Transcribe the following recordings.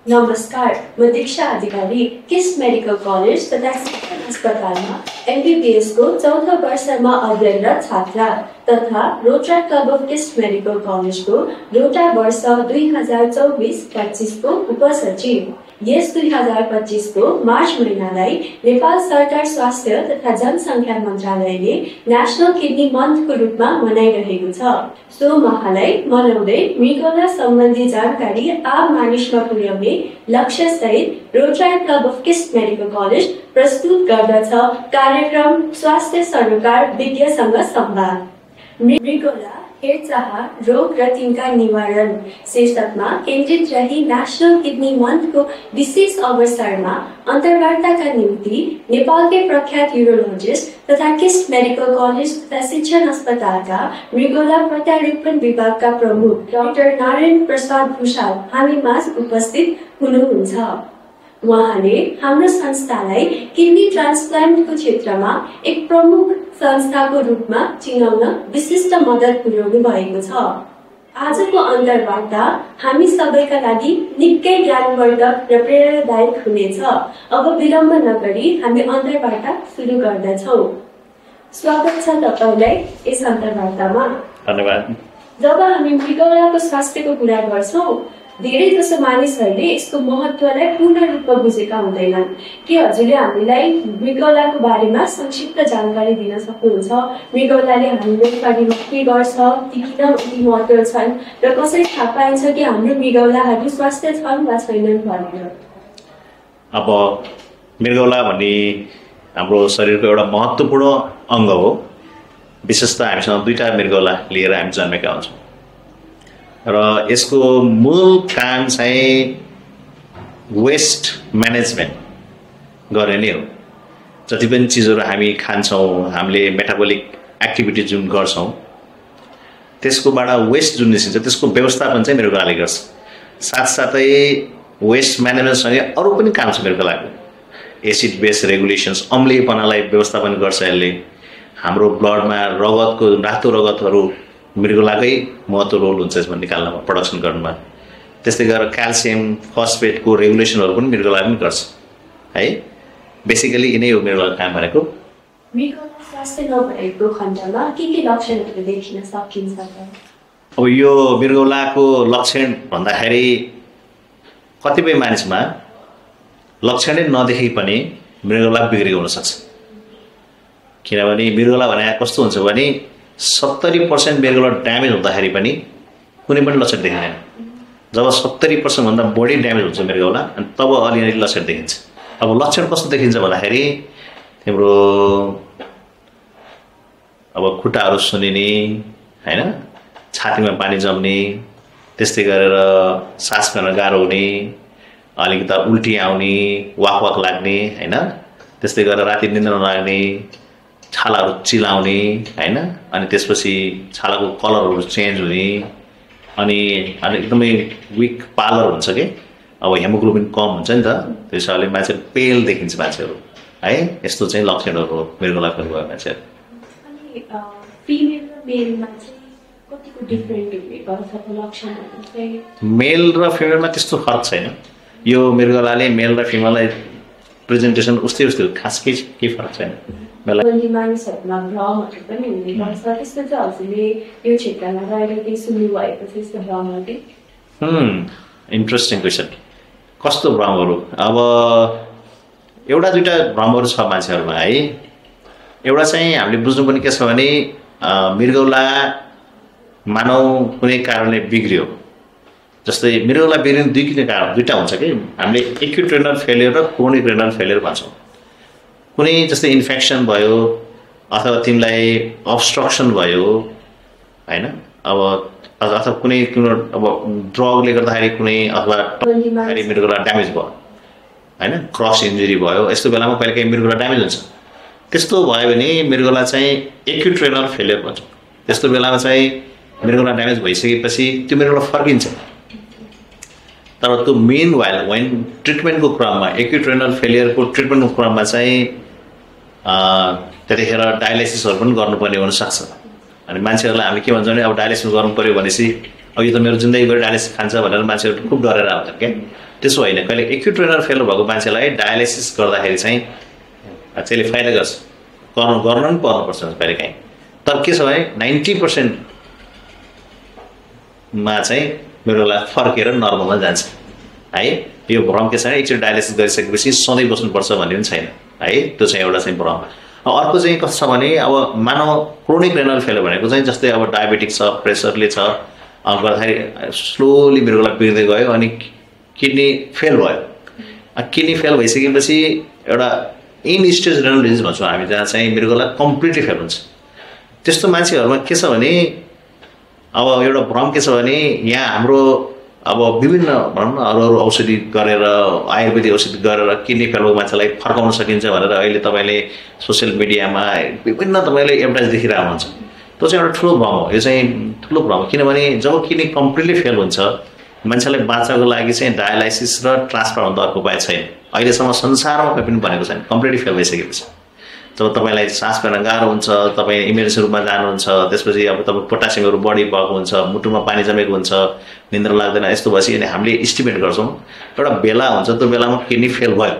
नमस्कार, म दीक्षा अधिकारी kiss medical college तथा शिक्षण अस्पतालमा MBBS को चौथो वर्षमा अध्ययनरत छात्रा तथा rotary club of kiss medical कलेजको रोटा वर्ष 2024-25 को उपसचिव। यस 2025 को मार्च महिनालाई नेपाल सरकार स्वास्थ्य तथा जनसङ्ख्या मन्त्रालयले नेशनल किडनी मन्थको रूपमा मनाइरहेको छ। सो माहलाई मनाउँदै मृगौला सम्बन्धी जानकारी आम मानिसमा पुर्याउने लक्ष्य सहित rotary club of kiss medical college प्रस्तुत गर्दछ कार्यक्रम स्वास्थ्य सरोकार विज्ञसँग संवाद। मृगौला हेरचाह रोग र तिनका निवारण शीर्षकमा केन्द्रित रही नेशनल किडनी मन्थको विशेष अवसरमा अन्तर्वार्ताका निम्ति नेपालकै प्रख्यात यूरोलोजिस्ट तथा किस मेडिकल कलेज तथा शिक्षण अस्पतालका मृगौला प्रत्यारोपण विभागका प्रमुख डाक्टर नारायण प्रसाद भूषाल हामीमाझ उपस्थित हुनुहुन्छ। उहाँले हाम्रो संस्थालाई किडनी ट्रान्सप्लान्टको क्षेत्रमा एक प्रमुख संस्थाको रूपमा चिनाउन विशिष्ट मद्दत पुर्याउनु भएको छ। आजको अन्तर्वार्ता हामी सबैका लागि निकै ज्ञानवर्धक र प्रेरणादायक हुनेछ। अब विलम्ब नगरी हामी अन्तर्वार्ता सुरु गर्दछौँ। स्वागत छ तपाईलाई यस अन्तर्वार्तामा। धन्यवाद। जब हामी मृगौलाको स्वास्थ्यको कुरा गर्छौँ, धेरै जसो मानिसहरूले यसको महत्त्वलाई पूर्ण रूपमा बुझेका हुँदैनन्। के हजुरले हामीलाई मृगौलाको बारेमा संक्षिप्त जानकारी दिन सक्नुहुन्छ? मृगौलाले हाम्रो शरीरमा के गर्छ, ती किन यति महत्त्व छन् र कसरी थाहा पाइन्छ कि हाम्रो मृगौलाहरू स्वस्थ छन् वा छैनन् भनेर? अब मृगौला भन्ने हाम्रो शरीरको एउटा महत्त्वपूर्ण अङ्ग हो। विशेषतः हामीसँग दुईटा मृगौला लिएर हामी जन्मेका हुन्छौँ र यसको मूल काम चाहिँ वेस्ट म्यानेजमेन्ट गर्ने नै हो। जति पनि चिजहरू हामी खान्छौँ, हामीले मेटाबोलिक एक्टिभिटी जुन गर्छौँ, त्यसकोबाट वेस्ट जुन निस्किन्छ त्यसको व्यवस्थापन चाहिँ मृगौलाले गर्छ। साथसाथै वेस्ट म्यानेजमेन्टसँगै अरू पनि काम छ मृगौलाको। एसिड बेस रेगुलेसन्स, अम्लीयपनालाई व्यवस्थापन गर्छ यसले। हाम्रो ब्लडमा रगतको रातो रगतहरू मृगौलाकै महत्त्व रोल हुन्छ यसमा निकाल्नमा, प्रडक्सन गर्नुमा। त्यस्तै गरेर क्याल्सियम फस्फेटको रेगुलेसनहरू पनि मृगौलाले पनि गर्छ है। बेसिकली यिनै हो मृगौलाको काम भनेको। मृगौला स्वास्थ्य नभएको खण्डमा के लक्षणहरू देखिन सकिन्छ? अब यो मृगौलाको लक्षण भन्दाखेरि कतिपय मानिसमा लक्षणै नदेखि पनि मृगौला बिग्रेको हुनसक्छ। किनभने मृगौला भने कस्तो हुन्छ भने 70% मृगौला ड्यामेज हुँदाखेरि पनि कुनै पनि लक्षण देखिँदैन। जब 70% भन्दा बढी ड्यामेज हुन्छ मृगौला अनि तब अलिअलि लक्षण देखिन्छ। अब लक्षण कस्तो देखिन्छ भन्दाखेरि तिम्रो अब खुट्टाहरू सुनिने हैन, छातीमा पानी जम्ने, त्यस्तै गरेर सास फेर्न गाह्रो हुने, अलिकति उल्टी आउने, वाक वाक लाग्ने हैन, त्यस्तै गरेर राति निद्रा नलाग्ने, छालाहरू चिलाउने हैन, अनि त्यसपछि छालाको कलरहरू चेन्ज हुने, अनि एकदमै विक पालर हुन्छ के। अब हेमोग्लोबिन कम हुन्छ नि त, त्यस कारणले मान्छे पेल देखिन्छ मान्छेहरू है। यस्तो चाहिँ लक्षणहरू हो मृगौलाको मान्छेहरू। मेल र फिमेलमा त्यस्तो फरक छैन। यो मृगौलाले मेल र फिमेललाई प्रेजेन्टेसन उस्तै खास केही फरक छैन। मानिसहरूमा भ्रमहरू पनि हुने गर्छ, त्यस्तो चाहिँ हजुरले यो क्षेत्रमा रहेर केही सुन्नु भएको छ यस्तो भ्रमहरू? Interesting question. कस्तो भ्रमहरू? अब एउटा दुईवटा भ्रमहरू छ मान्छेहरूमा है। एउटा चाहिँ हामीले बुझ्नुपर्ने के छ भने मृगौला मानव कुनै कारणले बिग्रियो, जस्तै मृगौला बिग्रिने दुईटा हुन्छ कि। हामीले एक्युट रेनल फेलियर र क्रोनिक रेनल फेलियर भन्छौँ। कुनै जस्तै इन्फेक्सन भयो अथवा तिमीलाई अब्स्ट्रक्सन भयो हैन, अब अथवा कुनै अब ड्रगले गर्दाखेरि कुनै अथवा मृगौला ड्यामेज भयो हैन, क्रस इन्जुरी भयो, यस्तो बेलामा कहिले काहीँ मृगौला ड्यामेज हुन्छ। त्यस्तो भयो भने मृगौला चाहिँ एक्युट रेनल फेलियर भन्छ। त्यस्तो बेलामा चाहिँ मृगौला ड्यामेज भइसकेपछि त्यो मृगौला फर्किन्छ। तर त्यो मेन वाइन ट्रिटमेन्टको क्रममा, एक्युट रेनल फेलियरको ट्रिटमेन्टको क्रममा चाहिँ त्यतिखेर डायलाइसिसहरू पनि गर्नुपर्ने हुनसक्छ। अनि मान्छेहरूलाई हामी के भन्छौँ भने अब डायलाइसिस गर्नु पऱ्यो भनेपछि अब यो त मेरो जिन्दगीभरि डायलिसिस खान्छ भनेर मान्छेहरू खुब डरेर आउँछन् क्या। त्यसो होइन, कहिले एक्युट रेनल फेलर भएको मान्छेलाई डायलिसिस गर्दाखेरि चाहिँ त्यसले फाइदा गर्छ, गर्न पनि पर्नुपर्छ कहिलेकाहीँ। तर के छ भने 90% मा चाहिँ मृगौला फर्केर नर्मलमा जान्छ है। यो भ्रम के छ भने एकचोटि डायलिसिस गरिसकेपछि सधैँ बस्नुपर्छ भन्ने पनि छैन है, त्यो चाहिँ एउटा चाहिँ भ्रम। अर्को चाहिँ कस्तो छ भने अब मानव क्रोनिक रेनल फेलर भनेको चाहिँ जस्तै अब डायबेटिक छ, प्रेसरले छ, गर्दाखेरि स्लोली मृगौला बिग्दै गयो अनि किडनी फेल भयो। किडनी फेल भइसकेपछि एउटा इन स्टेज रेनल डिजिज भन्छौँ हामी, जहाँ चाहिँ मृगौला कम्प्लिटली फेल हुन्छ। त्यस्तो मान्छेहरूमा के छ भने अब एउटा भ्रम के छ भने यहाँ हाम्रो अब विभिन्न भनौँ न अरू औषधि गरेर, आयुर्वेदिक औषधि गरेर किडनी फेल भएको मान्छेलाई फर्काउन सकिन्छ भनेर अहिले तपाईँले सोसियल मिडियामा विभिन्न तपाईँले एडभर्टाइज देखिरहेको हुन्छ। त्यो चाहिँ एउटा ठुलो भ्रम हो। यो चाहिँ ठुलो भ्रम, किनभने जब किडनी कम्प्लिटली फेल हुन्छ मान्छेलाई बाँच्नको लागि चाहिँ डायलाइसिस र ट्रान्सप्लान्ट अर्को उपाय छैन। अहिलेसम्म संसारमा कहीँ पनि भनेको छैन कम्प्लिटली फेल भइसकेपछि। जब तपाईँलाई सास फेर्न गाह्रो हुन्छ, तपाईँ इमर्जेन्सी रुममा जानुहुन्छ, त्यसपछि अब तपाईँ पोटासियमहरू बढी भएको हुन्छ, मुटुमा पानी जमेको हुन्छ, निन्द्रा लाग्दैन, यस्तो भएपछि अनि हामीले इस्टिमेट गर्छौँ एउटा बेला हुन्छ, त्यो बेलामा किडनी फेल भयो।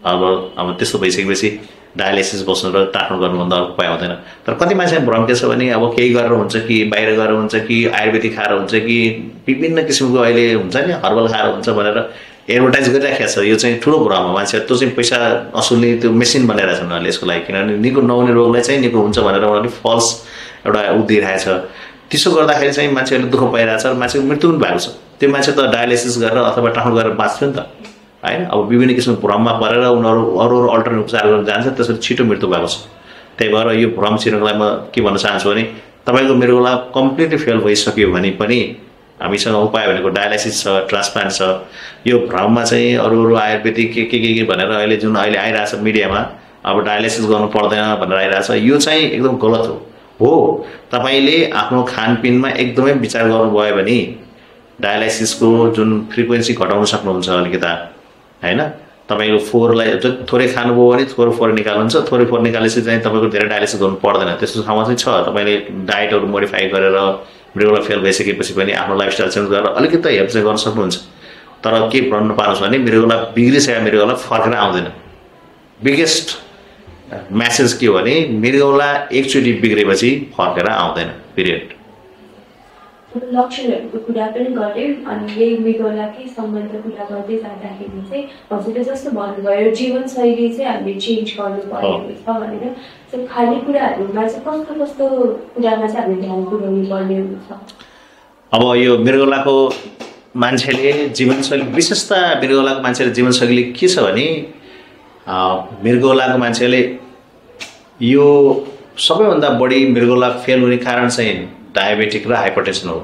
अब त्यस्तो भइसकेपछि डायलाइसिस बस्नु र ट्रान्सप्लान्ट गर्नुभन्दा उपाय हुँदैन। तर कति मान्छे भ्रम के छ भने अब केही गरेर हुन्छ कि बाहिर गएर हुन्छ कि आयुर्वेदिक खाएर हुन्छ कि विभिन्न किसिमको अहिले हुन्छ नि हर्बल खाएर हुन्छ भनेर एडभर्टाइज गरिराखेको छ। यो चाहिँ ठुलो भ्रम हो। मान्छेहरू त्यो चाहिँ पैसा असुल्ने त्यो मेसिन बनाइरहेको छ उनीहरूले यसको लागि, किनभने निको नहुने रोगलाई चाहिँ निको हुन्छ भनेर उनीहरूले फल्स एउटा दिइरहेछ। त्यसो गर्दाखेरि चाहिँ मान्छेहरूले दुःख पाइरहेछ र मान्छेको मृत्यु पनि भएको छ। त्यो मान्छे त डायलाइसिस गरेर अथवा ट्रान्सप्लान्ट गरेर बाँच्थ्यो नि त होइन। अब विभिन्न किसिमको भ्रममा परेर उनीहरू अरू अल्टरनेट उपचार गर्न जान्छ, त्यसरी छिटो मृत्यु भएको छ। त्यही भएर यो भ्रम चिर्नको लागि म के भन्न चाहन्छु भने तपाईँको मृगौला कम्प्लिटली फेल भइसक्यो भने पनि हामीसँग उपाय भनेको डायलाइसिस छ, ट्रान्सप्लान्ट छ। यो भ्रममा चाहिँ अरू आयुर्वेदिक के भनेर अहिले जुन अहिले आइरहेछ मिडियामा अब डायलाइसिस गर्नु पर्दैन भनेर आइरहेछ, यो चाहिँ एकदम गलत हो। तपाईँले आफ्नो खानपिनमा एकदमै विचार गर्नुभयो भने डायलाइसिसको जुन फ्रिक्वेन्सी घटाउन सक्नुहुन्छ अलिकता होइन। तपाईँको फोहोरलाई थोरै खानुभयो भने थोरै फोहोर निकाल्नुहुन्छ, थोरै फोहोर निकालेपछि चाहिँ तपाईँको धेरै डायलाइसिस गर्नु पर्दैन। त्यस्तो ठाउँमा चाहिँ छ तपाईँले डायटहरू मोडिफाई गरेर मृगौला फेल भइसकेपछि पनि आफ्नो लाइफस्टाइल चेन्ज गरेर अलिकति हेल्प चाहिँ गर्न सक्नुहुन्छ। तर के भन्नु पार्नुहोस् भने मृगौला बिग्रिसकेका मृगौला फर्केर आउँदैन। बिगेस्ट म्यासेज के हो भने मृगौला एकचोटि बिग्रेपछि फर्केर आउँदैन, पिरियड। लक्षणहरूको कुरा पनि गऱ्यौँ अनि यही मृगौलाकै सम्बन्ध कुरा गर्दै जाँदाखेरि चाहिँ हजुरले जस्तो भन्नुभयो जीवनशैली चाहिँ हामीले चेन्ज गर्नुपर्ने छ भनेर। खानेकुराहरूमा चाहिँ कस्तो कुरामा चाहिँ हामीले ध्यान पुर्याउनु पर्ने हुन्छ? अब यो मृगौलाको मान्छेले जीवनशैली विशेषता मृगौलाको मान्छेले जीवनशैली के छ भने मृगौलाको मान्छेले यो सबैभन्दा बढी मृगौला फेल हुने कारण चाहिँ डायबेटिक र हाइपरटेन्सन हो।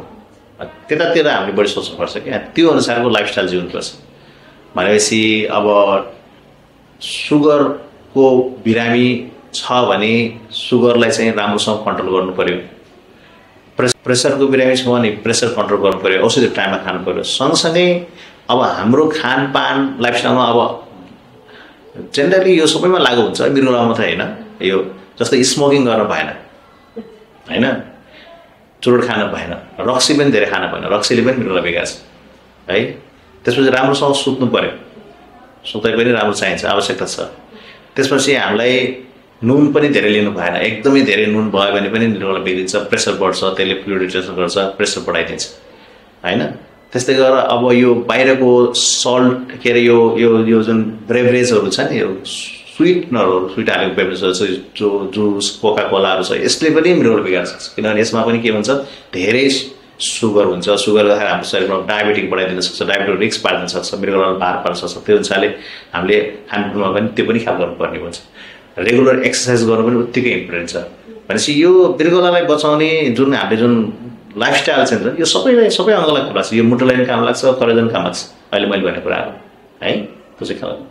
त्यतातिर हामीले बढी सोच्नुपर्छ क्या, त्यो अनुसारको लाइफस्टाइल जिउनुपर्छ। भनेपछि अब सुगरको बिरामी छ भने सुगरलाई चाहिँ राम्रोसँग कन्ट्रोल गर्नु पर्यो। प्रेसरको बिरामी छ भने प्रेसर कन्ट्रोल गर्नु पर्यो, औषधि टाइममा खानु पर्यो। सँगसँगै अब हाम्रो खानपान लाइफस्टाइलमा अब जेनरली यो सबैमा लागु हुन्छ, मृगौला मात्रै होइन। यो जस्तै स्मोकिङ गर्न भएन होइन, चुरोट खान भएन, रक्सी पनि धेरै खान भएन, रक्सीले पनि मृगौला बिगार्छ है। त्यसपछि राम्रोसँग सुत्नु पर्यो, सुताइ पनि राम्रो चाहिन्छ, आवश्यकता छ। त्यसपछि हामीलाई नुन पनि धेरै लिनु भएन, एकदमै धेरै नुन भयो भने पनि मृगौला बिग्रिन्छ, प्रेसर बढ्छ, त्यसले फ्लुइड रिटेन्सन गर्छ, प्रेसर बढाइदिन्छ होइन। त्यस्तै गरेर अब यो बाहिरको सल्ट के अरे यो जुन ब्रेभरेजहरू छ नि, यो स्विटनरहरू, स्विट हालेको बेभरेजहरू छ, जो जुस कोका कोलाहरू छ, यसले पनि मृगौला बिगार्छ। किनभने यसमा पनि के भन्छ धेरै सुगर हुन्छ। सुगर गर्दाखेरि हाम्रो शरीरमा डायबेटिक बढाइदिन सक्छ, डायबेटिक रिस्क पार्न सक्छ, मृगौला भार पार्न सक्छ। त्यो अनुसारले हामीले खानपिनमा पनि त्यो पनि ख्याल गर्नुपर्ने हुन्छ। रेगुलर एक्सर्साइज गर्नु पनि उत्तिकै इम्पोर्टेन्ट छ। भनेपछि यो मृगौलालाई बचाउने जुन हामीले जुन लाइफस्टाइल चाहिँ यो सबै अङ्गलाई काम लाग्छ। यो मुटुलाई पनि काम लाग्छ, कलेजन काम लाग्छ। अहिले मैले भनेको कुराहरू है, त्यो चाहिँ ख्याल।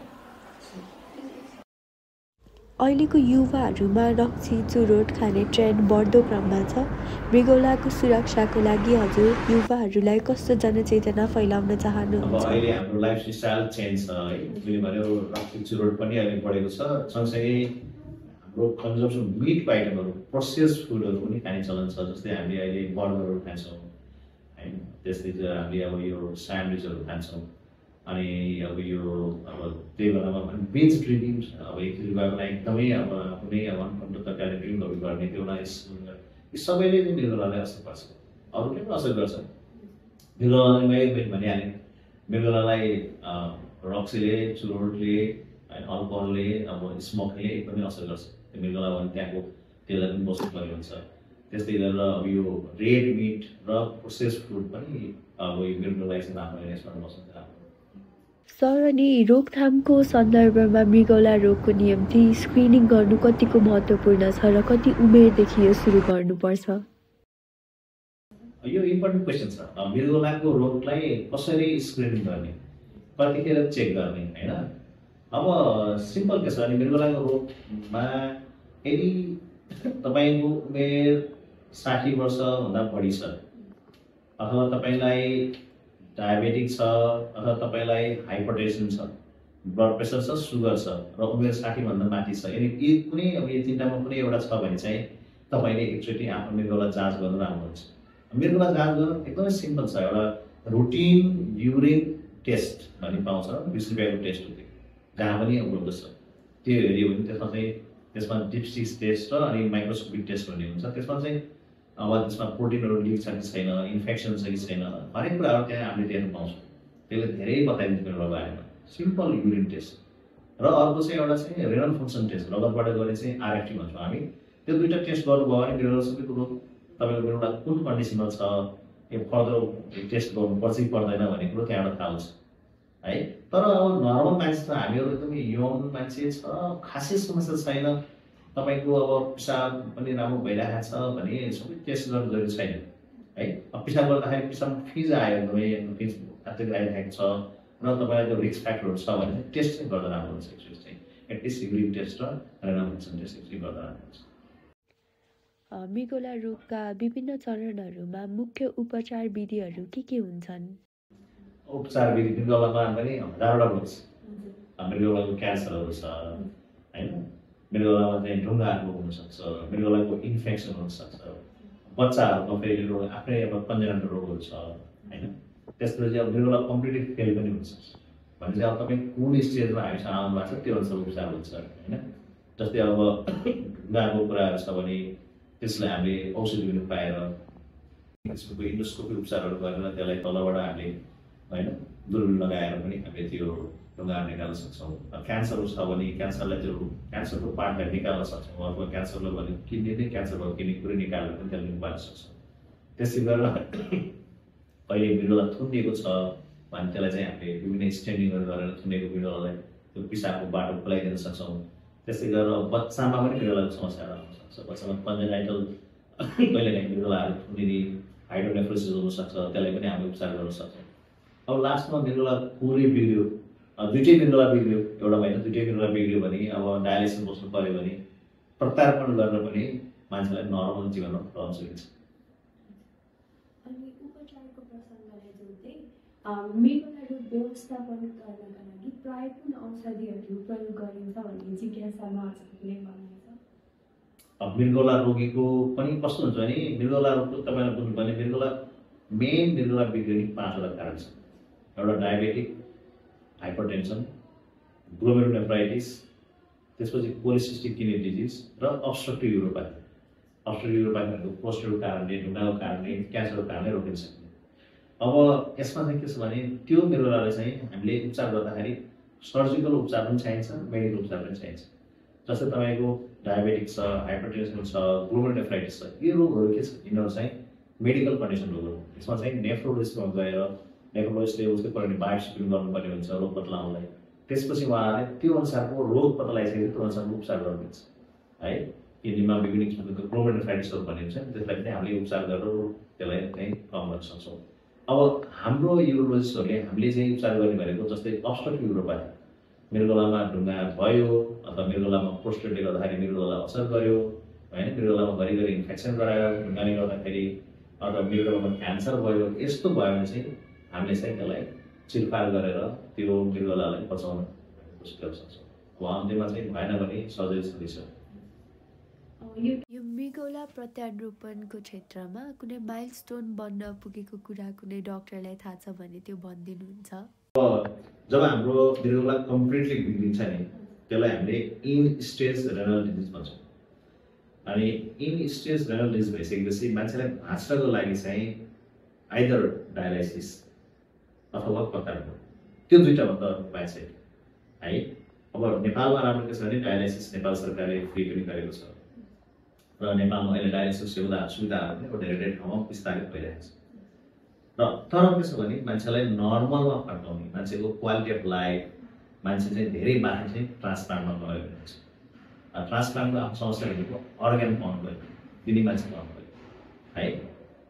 अहिलेको युवाहरूमा रक्सी चुरोट खाने ट्रेन्ड बढ्दो क्रममा छ। मृगौलाको सुरक्षाको लागि हजुर युवाहरूलाई कस्तो जनचेतना फैलाउन चाहनुहुन्छ? अहिले हाम्रो लाइफस्टाइल चेन्ज छ है, मैले भन्यो रक्सी चुरोट पनि अहिले बढेको छ। सँगसँगै हाम्रो कन्जम्सन मिट आइटमहरू, प्रोसेस फुडहरू पनि खाने चलन छ। जस्तै हामीले अहिले बर्गरहरू खान्छौँ होइन। त्यस्तै चाहिँ हामीले अब यो स्यान्डविचहरू खान्छौँ अनि अब यो अब त्यही बेलामा बेन्च ड्रिङ्किङ अब एकचोटि गएको बेला एकदमै अब कुनै अब अनकन्ट्रोल प्रकारले ड्रिङ्कहरू गर्ने त्यो बेला यी सबैले चाहिँ मृगौलालाई असर पर्छ, अरूले पनि असर गर्छ। मृगौलालाई मैले भनिहालेँ, मृगौलालाई रक्सीले, चुरोटले, होइन, अल्कोहलले, अब स्मोकले एकदमै असर गर्छ। त्यो मृगौला भने त्यहाँको त्यसलाई पनि बस्नु पर्ने हुन्छ। त्यस्तै गरेर अब यो रेड मिट र प्रोसेस फुड पनि अब यो मृगौलालाई चाहिँ राम्रो यसमा बस्नु राम्रो। सर, अनि रोकथामको सन्दर्भमा मृगौला रोगको निम्ति स्क्रिनिङ गर्नु कतिको महत्त्वपूर्ण छ र कति उमेरदेखि यो सुरु गर्नुपर्छ? यो इम्पोर्टेन्ट क्वेसन छ। मृगौलाको रोगलाई कसरी स्क्रिनिङ गर्ने, कतिखेर चेक गर्ने, होइन। अब सिम्पल के छ भने मृगौलाको रोगमा यदि तपाईँको उमेर 60 वर्षभन्दा बढी छ, अथवा तपाईँलाई डायबेटिक छ, अथवा तपाईँलाई हाइपरटेन्सन छ, ब्लड प्रेसर छ, सुगर छ र उमेर 60 भन्दा माथि छ, यदि यी कुनै अब यो तिनवटामा कुनै एउटा छ भने चाहिँ तपाईँले एकचोटि आफ्नो मृगौला जाँच गर्नु राम्रो हुन्छ। मृगौला जाँच गर्नु एकदमै सिम्पल छ। एउटा रुटिन युरिन टेस्ट भन्ने पाउँछ, 20 रुपियाँको टेस्ट हो, त्यो जहाँ पनि उपलब्ध छ। त्यो हेऱ्यो भने त्यसमा डिप्सिस टेस्ट र अनि माइक्रोस्कोपिक टेस्ट भन्ने हुन्छ। त्यसमा चाहिँ अब त्यसमा प्रोटिनहरू लिक छ कि छैन, इन्फेक्सन छ कि छैन, हरेक कुराहरू त्यहाँ हामीले देख्न पाउँछौँ। त्यसले धेरै बताइदिन्छ मृगौला बारेमा। सिम्पल युरिन टेस्ट र अर्को चाहिँ एउटा चाहिँ रेनल फङ्सन टेस्ट, रगतबाट गर्ने चाहिँ आरएफटी भन्छौँ हामी। त्यो दुईवटा टेस्ट गर्नुभयो भने मृगौला सबै कुरो तपाईँको मृगौला कुन कन्डिसनमा छ, यो फर्दर टेस्ट गर्नुपर्छ कि पर्दैन भन्ने कुरो त्यहाँबाट थाहा हुन्छ, है। तर अब नर्मल मान्छे छ, हामीहरू एकदमै यङ मान्छे छ, खासै समस्या छैन, तपाईँको अब पिसाब पनि राम्रो भइरहेको छ भने सबै टेस्ट गर्नु जरुरी छैन, है। अब पिसाब गर्दाखेरि पिसाब फिज आयो एकदमै फिज अत्याधिक आइरहेको छ र तपाईँलाई त्यो रिस्क फ्याक्टरहरू छ भने चाहिँ टेस्ट चाहिँ गर्दा राम्रो हुन्छ। एक्चुअली चाहिँ एटलिस्ट युरिन टेस्ट र रेनल फङ्सन टेस्ट एक्चुअली गर्दा राम्रो हुन्छ। मृगौला रोगका विभिन्न चरणहरूमा मुख्य उपचार विधिहरू के हुन्छन्? उपचार विधि मृगौलामा पनि हजारवटा रोग छ। मृगौलाको क्यान्सरहरू छ, होइन। मृगौलामा चाहिँ ढुङ्गाहरूको हुनसक्छ, मृगौलाको इन्फेक्सन हुनसक्छ, बच्चाहरूको फेरि रोग आफ्नै अब कन्जेनिटल रोगहरू छ, होइन। त्यसपछि अब मृगौला कम्प्लिटली फेल पनि हुनसक्छ भने चाहिँ अब तपाईँ कुन स्टेजमा हामीसँग आउनु भएको छ त्यो अनुसार उपचार हुन्छ, होइन। जस्तै अब ढुङ्गाको कुराहरू छ भने त्यसलाई हामीले औषधि पनि पाएर त्यसको इन्डोस्कोपी उपचारहरू गरेर त्यसलाई तलबाट हामीले, होइन, दूरबीन लगाएर पनि हामीले त्यो ढुङ्गा निकाल्न सक्छौँ। क्यान्सरहरू छ भने क्यान्सरलाई त्यो क्यान्सरको पार्टलाई निकाल्न सक्छौँ, अथवा क्यान्सरलाई भने किडनी नै क्यान्सर भयो किडनी पुरै निकालेर पनि त्यसलाई निकाल्न सक्छौँ। त्यसै गरेर कहिले मृगौला थुनिएको छ भने त्यसलाई चाहिँ हामीले विभिन्न स्ट्यान्डिङहरू गरेर थुनेको मृगौलालाई त्यो पिसाबको बाटो खुलाइदिन सक्छौँ। त्यस्तै गरेर बच्चामा पनि मृगौलाको समस्याहरू आउन सक्छ। बच्चामा कन्जेनाइटल कहिलेकाहीँ मृगौलाहरू थुनिने हाइड्रोनेफ्रोसिस हुनसक्छ, त्यसलाई पनि हामीले उपचार गर्न सक्छौँ। अब लास्टमा मृगौला पुरै बिग्रियो, दुइटै मृगौला बिग्रियो, एउटा होइन दुइटै मृगौला बिग्रियो भने अब डायलिसिस बस्नु पऱ्यो भने प्रत्यारोपण गरेर पनि मान्छेलाई नर्मल जीवनमा रहन सकिन्छ। अनि उपचारको प्रसङ्गलाई जोड्दै मृगौला रोग व्यवस्थापन गर्नका लागि प्राय कुन औषधिहरू प्रयोग गरिन्छ भन्ने जिज्ञासामा आजले भनाइ छ। अब मृगौला रोगीको पनि कस्तो हुन्छ भने मृगौला रोगको तपाईँलाई बुझ्नुपर्ने मेन मृगौला बिग्रिने 5वटा कारण छ। एउटा डायबेटिक, हाइपरटेन्सन, ग्लोमेरुलोनेफ्राइटिस, त्यसपछि पोलिसिस्टिक किडनी डिजिज र अब्स्ट्रक्टिभ युरोप्याथी। अब्स्ट्रक्टिभ युरोप्याथीको प्रोस्टेटको कारणले, ढुङ्गाको कारणले, क्यान्सरको कारणले रोकिन सक्ने। अब यसमा चाहिँ के छ भने त्यो मृगौलालाई चाहिँ हामीले उपचार गर्दाखेरि सर्जिकल उपचार पनि चाहिन्छ, मेडिकल उपचार पनि चाहिन्छ। जस्तै तपाईँको डायबेटिक छ, हाइपरटेन्सन छ, ग्लोमेरुलोनेफ्राइटिस छ, यो रोगहरू के छ यिनीहरू चाहिँ मेडिकल कन्डिसन रोगहरू। यसमा चाहिँ नेफ्रोलोजिस्टमा गएर नेफ्रोलोजिस्टले उसको पर्ने बायोप्सी पनि गर्नुपर्ने हुन्छ रोग पत्ता लगाउनलाई। त्यसपछि उहाँहरूले त्यो अनुसारको रोग पत्ता लगाइसकेपछि त्यो अनुसारको उपचार गर्नुहुन्छ, है। किडनीमा विभिन्न किसिमको ग्लोमेरुलोनेफ्राइटिसहरू भन्ने हुन्छ, त्यसलाई पनि हामीले उपचार गरेर त्यसलाई चाहिँ कम गर्न सक्छौँ। अब हाम्रो युरोलोजिस्टहरूले हामीले चाहिँ उपचार गर्ने भनेको जस्तै अब्स्ट्रक्टिभ युरोप्याथी, मृगौलामा ढुङ्गा भयो अथवा मृगौलामा प्रोस्टेटले गर्दाखेरि मृगौला असर गर्यो, होइन, मृगौलामा घरिघरि इन्फेक्सन गरायो ढुङ्गाले गर्दाखेरि, अथवा मृगौलामा क्यान्सर भयो, यस्तो भयो भने चाहिँ हामीले चाहिँ त्यसलाई चिरफार गरेर त्यो मृगौलालाई बचाउन कोसिस गर्न सक्छौँ। अब अन्त्यमा चाहिँ भएन भने सर्जरी छँदैछ। यो मृगौला प्रत्यारोपणको क्षेत्रमा कुनै माइलस्टोन बन्न पुगेको कुरा कुनै डाक्टरलाई थाहा छ भने त्यो भनिदिनुहुन्छ। जब हाम्रो मृगौला कम्प्लिटली बिग्रिन्छ नि त्यसलाई हामीले इन स्टेज रेनल डिजिज भन्छौँ। अनि इन स्टेज रेनल डिजिज भइसकेपछि मान्छेलाई बाँच्नको लागि चाहिँ आइदर डायलाइसिस अथवा प्रत्यारोपण, त्यो दुईटा भन्दा उपाय छ है। अब नेपालमा राम्रो के छ भने डायलाइसिस नेपाल सरकारले फ्री पनि गरेको छ र नेपालमा अहिले डायलाइसिस सुविधाहरू पनि एउटा धेरै ठाउँमा विस्तारित भइरहेको छ। र तर के छ भने मान्छेलाई नर्मलमा फर्काउने, मान्छेको क्वालिटी अफ लाइफ, मान्छे चाहिँ धेरै माथि चाहिँ ट्रान्सप्लान्टमा गएको हुन्छ। ट्रान्सप्लान्टको आफ्नो समस्या भनेको अर्ग्यान पाउनु पऱ्यो, दिने मान्छे पाउनु पऱ्यो है।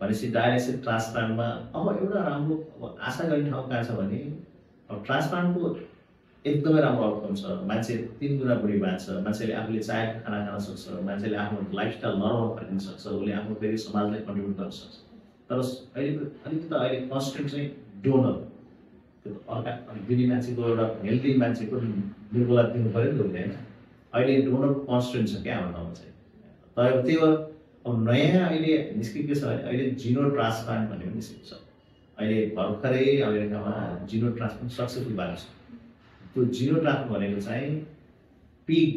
भनेपछि डायलाइसिस ट्रान्सप्लान्टमा अब एउटा राम्रो आशा गर्ने ठाउँ कहाँ छ भने अब ट्रान्सप्लान्टको एकदमै राम्रो आउटकम छ। मान्छे 3 गुणा बढी बाँच्छ, मान्छेले आफूले चाहेको खाना खान सक्छ, मान्छेले आफ्नो लाइफस्टाइल नर्मल फर्किन सक्छ, उसले आफ्नो फेरि समाजलाई कन्ट्रिब्युट गर्न सक्छ। तर अहिले कन्स्टेन्ट चाहिँ डोनर, त्यो अर्का दिने मान्छेको एउटा हेल्दी मान्छेको मृगौला दिनु पऱ्यो नि त होइन। अहिले डोनर कन्स्टेन्ट छ क्या हाम्रो ठाउँमा चाहिँ। तर त्यो अब नयाँ अहिले निस्केको छ भने अहिले जिनो ट्रान्सप्लान्ट भन्ने पनि निस्केको छ। अहिले भर्खरै अमेरिकामा जिनो ट्रान्सप्लान्ट सक्सेसफुल भएको छ। त्यो जिनो ट्रान्सप्लान्ट भनेको चाहिँ पिग,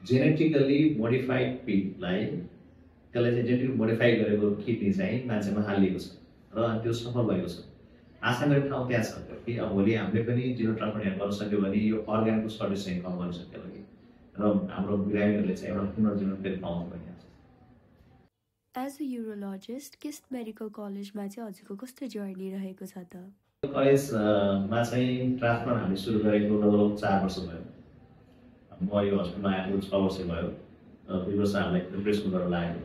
जेनेटिकली मोडिफाइड पिगलाई त्यसलाई चाहिँ जेनेटिकली मोडिफाई गरेको किडनी चाहिँ मान्छेमा हालिएको छ र त्यो सफल भएको छ। आशा गर्ने ठाउँ त्यहाँ छ कि अब भोलि हामीले पनि जिनो ट्रान्सप्लान्ट गर्न सक्यो भने यो अर्ग्यानको सर्टेज चाहिँ कम गर्न सक्यो कि र हाम्रो बिरामीहरूले चाहिँ एउटा पुनर्जीवन फेरि पाउनु पर्ने। एज अ युरोलोजिस्ट किस्ट मेडिकल कलेजमा चाहिँ हजुरको कस्तो जर्नी रहेको छ त? कलेजमा चाहिँ ट्रान्सप्लान्ट हामीले सुरु गरेको लगभग 4 वर्ष भयो। म यो हस्पिटलमा आएको 6 वर्ष भयो। 2 वर्ष हामीलाई प्रिपरेसन गरेर लाग्यो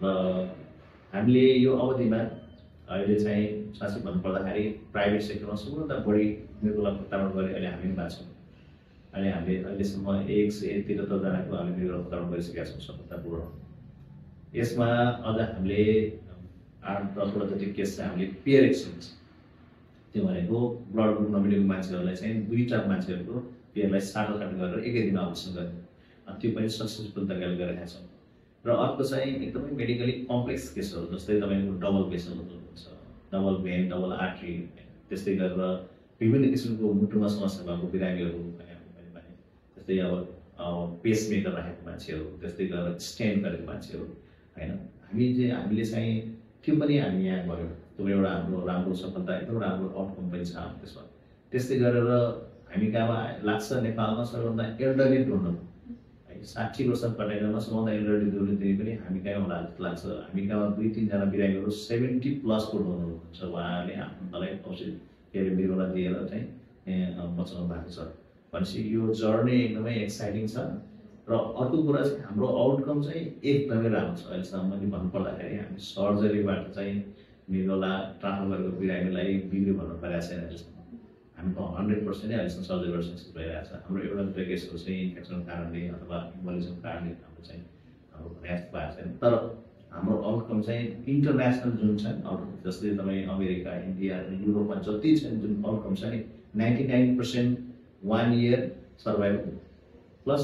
र हामीले यो अवधिमा अहिले चाहिँ साँच्चै भन्नुपर्दाखेरि प्राइभेट सेक्टरमा सबभन्दा बढी मृगौला प्रत्यारोपण गरे अहिले हामी पनि भएको छौँ। अहिले हामीले अहिलेसम्म 173 जनाको हामीले मृगौला प्रत्यारोपण गरिसकेका छौँ सफलतापूर्वक। यसमा अझ हामीले 8-10 जति केस चाहिँ हामीले पेयर एक्सचेन्ज, त्यो भनेको ब्लड ग्रुप नमिलेको मान्छेहरूलाई चाहिँ 2टा मान्छेहरूको पेयरलाई साटोसाट गरेर एकै दिन अपरेसन गर्ने, त्यो पनि सक्सेसफुल तरिकाले गरिरहेका छौँ। र अर्को चाहिँ एकदमै मेडिकली कम्प्लेक्स केसहरू जस्तै तपाईँको डबल भेसलहरू हुन्छ, डबल भेन, डबल आर्ट्री, त्यस्तै गरेर विभिन्न किसिमको मुटुमा समस्या भएको बिरामीहरू, जस्तै अब पेसमेकर राखेको मान्छेहरू, त्यस्तै गरेर स्टेन्ट गरेको मान्छेहरू होइन। हामीले चाहिँ त्यो पनि हामी यहाँ गऱ्यौँ। त्यो एउटा हाम्रो राम्रो सफलता, एकदम राम्रो आउटकम पनि छ त्यसमा। त्यस्तै गरेर हामी कहाँमा लाग्छ नेपालमा सबैभन्दा एल्डरली डोनर है, 60 वर्ष कटेरमा सबभन्दा एल्डरली डोनर दिने पनि हामी कहाँ होला जस्तो लाग्छ। हामी कहाँमा 2-3 जना बिरामीहरू 70+ को डोनर हुनुहुन्छ। उहाँले आफ्नोलाई औषधि के अरे मृगौला दिएर चाहिँ बचाउनु भएको छ। भनेपछि यो जर्नी एकदमै एक्साइटिङ छ। र अर्को कुरा चाहिँ हाम्रो आउटकम चाहिँ एकदमै राम्रो छ। अहिलेसम्म मैले भन्नुपर्दाखेरि हामी सर्जरीबाट चाहिँ मृगौला ट्रान्सफर गरेको बिरामीलाई बिग्रियो भन्नु परेको छैन अहिलेसम्म। हामी त 100% नै अहिलेसम्म सर्जरीबाट सक्सेस भइरहेको छ। हाम्रो एउटा दुईटा केसहरू चाहिँ इन्फेक्सनको कारणले अथवा इन्भलिजमको कारणले हाम्रो चाहिँ हाम्रो प्रयास भएको छैन। तर हाम्रो आउटकम चाहिँ इन्टरनेसनल जुन छ आउटकम, जस्तै तपाईँ अमेरिका, इन्डिया, युरोपमा जति छ जुन आउटकम छ नि 99% 1 year survival plus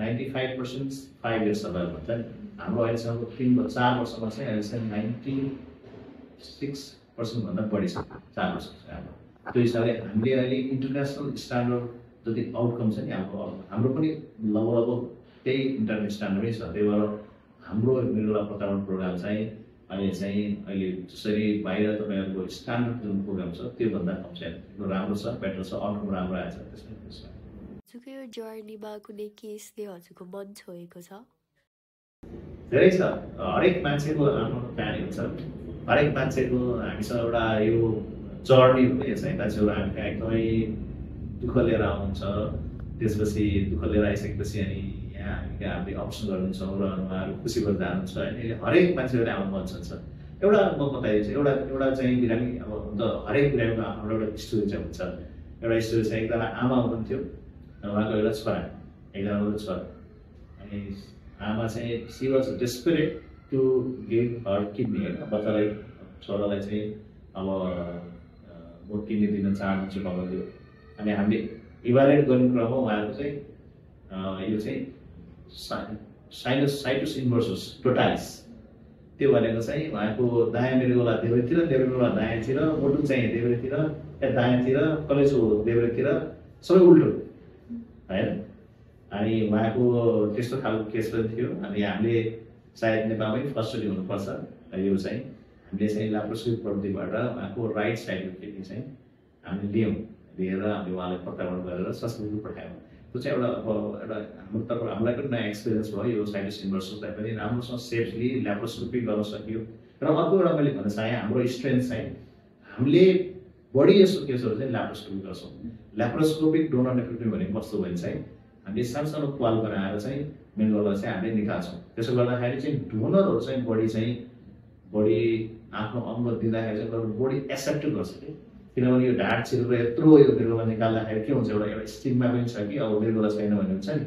95% 5 years survival भन्छ नि। हाम्रो अहिलेसम्म 4 वर्षमा चाहिँ अहिलेसम्म 96% भन्दा बढी छ 4 वर्ष चाहिँ हाम्रो। त्यो हिसाबले हामीले अहिले इन्टरनेसनल स्ट्यान्डर्ड जति आउटकम छ नि हाम्रो पनि लगभग त्यही इन्टरनेसनल स्ट्यान्डर्डै छ। त्यही भएर हाम्रो मृगौला प्रत्यारोपण प्रोग्राम चाहिँ अहिले जसरी बाहिर तपाईँहरूको स्ट्यान्डर्ड जुन प्रोग्राम छ त्योभन्दा कम छैन, एकदम राम्रो छ, बेटर छ, आउटकम राम्रो आएछ। त्यसमा हजुरको यो जर्नीमा कुनै केसले हजुरको मन छोएको छ? धेरै छ। हरेक मान्छेको आफ्नो कहानी हुन्छ। हरेक मान्छेको हामीसँग एउटा यो जर्नी हुँदैछ। मान्छेहरू हामी कहाँ एकदमै दुःख लिएर आउनुहुन्छ, त्यसपछि दुःख लिएर आइसकेपछि अनि यहाँ हामी कहाँ हामीले अप्सन गर्छौँ र उहाँहरू खुसी भएर जानुहुन्छ होइन। हरेक मान्छेहरूले आउनु मन छ। एउटा म बताइदिन्छु, एउटा चाहिँ बिरामी, अब त हरेक बिरामीको आफ्नो एउटा स्टोरी चाहिँ हुन्छ। एउटा स्टोरी चाहिँ एकजना आमा हुनुहुन्थ्यो, उहाँको एउटा छोरा, एकजना छोरा, अनि आमा चाहिँ she was desperate to give her kidney होइन, बच्चालाई छोरालाई चाहिँ अब म किडनी दिन चाहन्छु भन्नुहुन्थ्यो। अनि हामीले इभ्यालुएट गर्ने क्रममा उहाँको चाहिँ यो चाहिँ साइटस इन्भर्सस टोटालिस त्यो भनेको चाहिँ उहाँको दायाँ मृगौला देब्रेतिर देब्रेगौला दायाँतिर मुटुक चाहिँ देब्रेतिर दायाँतिर कलेजो देब्रेतिर सबै उल्टो होइन। अनि उहाँको त्यस्तो खालको केस पनि थियो। अनि हामीले सायद नेपालमै फर्स्टचोटि हुनुपर्छ यो चाहिँ हामीले चाहिँ ल्याप्रोस्कोपी प्रविधिबाट उहाँको राइट साइडको किडनी चाहिँ हामीले लिएर हामीले उहाँलाई प्रत्यारोपण गरेर संस्कृति पठायौँ। त्यो चाहिँ एउटा हाम्रो तर्फ हामीलाई पनि नयाँ एक्सपिरियन्स भयो। यो साइटस इन्भर्ससलाई पनि राम्रोसँग सेफली ल्याप्रोस्कोपी गर्न सकियो। र अर्को एउटा मैले भन्न चाहेँ हाम्रो स्ट्रेन्थ चाहिँ हामीले बढी यस्तो केसहरू चाहिँ ल्याप्रोस्कोपी गर्छौँ। ल्याप्रोस्कोपिक डोनर नेफ्रेक्टोमी भनेको कस्तो भने चाहिँ हामीले सानो प्वाल बनाएर चाहिँ मृगौला चाहिँ हामीले निकाल्छौँ। त्यसो गर्दाखेरि चाहिँ डोनरहरू चाहिँ बढी आफ्नो अङ्ग दिँदाखेरि चाहिँ बढी एक्सेप्ट गर्छ कि। किनभने यो ढाड छिरेर यत्रो यो मृगौला निकाल्दाखेरि के हुन्छ एउटा स्टिग्मा पनि छ कि अब मृगौला छैन भने हुन्छ नि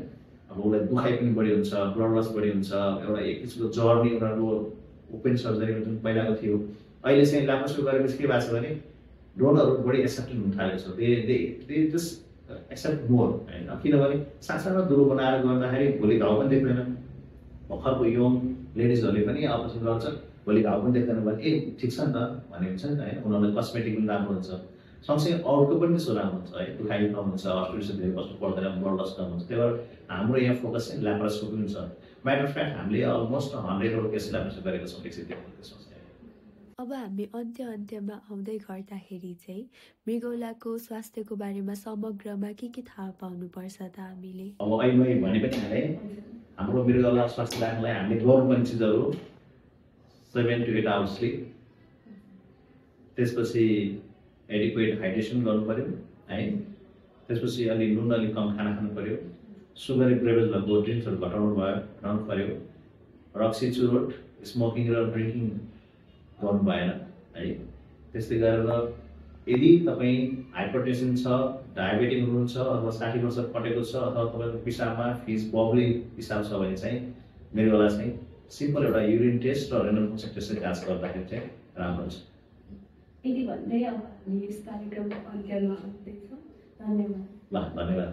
अब उसलाई दुखाइ पनि बढी हुन्छ, ब्लड लस बढी हुन्छ, एउटा एक किसिमको जर्नी उनीहरूको ओपन सर्जरी जुन पहिलाको थियो। अहिले चाहिँ ल्याप्रोस्कोपी गरेपछि के भएको छ भने डोनरहरू बढी एक्सेप्टेड हुन थालेको छ। दे जस्ट एक्सेप्ट मोर होइन। किनभने सानो दुलो बनाएर गर्दाखेरि भोलि घाउ पनि देख्दैन। भर्खरको यङ लेडिजहरूले पनि अपरेसन गर्छ, भोलि घाउ पनि देख्दैन भने ए ठिक छ नि त भन्ने हुन्छ नि त होइन। उनीहरूलाई कस्मेटिक पनि राम्रो हुन्छ, सँगसँगै अरूको पनि त्यसो राम्रो हुन्छ है। दुखाइ कम हुन्छ, हस्पिटल धेरै बस्नु पर्दैन, ब्लड लस कम हुन्छ। त्यही भएर हाम्रो यहाँ फोकस चाहिँ ल्याप्रोस्कोपी हुन्छ। म्याटर अफ फ्याक्ट हामीले अलमोस्ट 100 केस ल्याप्रोस्कोपी गरेको छौँ 193 केस। अब हामी अन्त्यमा आउँदै गर्दाखेरि चाहिँ मृगौलाको स्वास्थ्यको बारेमा समग्रमा के थाहा पाउनुपर्छ त हामीले? अब अहिले मैले भने पनि हालेँ हाम्रो मृगौला स्वास्थ्य राख्नलाई हामीले गर्नुपर्ने चिजहरू 7 to 8 आवर्स स्लिप, त्यसपछि एडिक्वेट हाइड्रेसन गर्नु पर्यो है। त्यसपछि अलि नुन अलिक कम खाना खानु पर्यो। सुगरी बेभरेज भएको ड्रिङ्क्सहरू घटाउनु पर्यो। रक्सी चुरोट स्मोकिङ र ड्रिङ्किङ गर्नु भएन है। त्यस्तै गरेर यदि तपाईँ हाइपरटेन्सन छ, डायबेटिक हुनुहुन्छ अथवा 60 वर्ष कटेको छ अथवा तपाईँको पिसाबमा फिज बब्ली पिसाब छ भने चाहिँ मृगौला चाहिँ सिम्पल एउटा युरिन टेस्ट र रेनल फङ्सन टेस्ट जाँच गर्दाखेरि चाहिँ राम्रो हुन्छ। यति भन्दै अब हामी यस कार्यक्रमको अन्त्यमा आउँदैछौँ। धन्यवाद। ल धन्यवाद।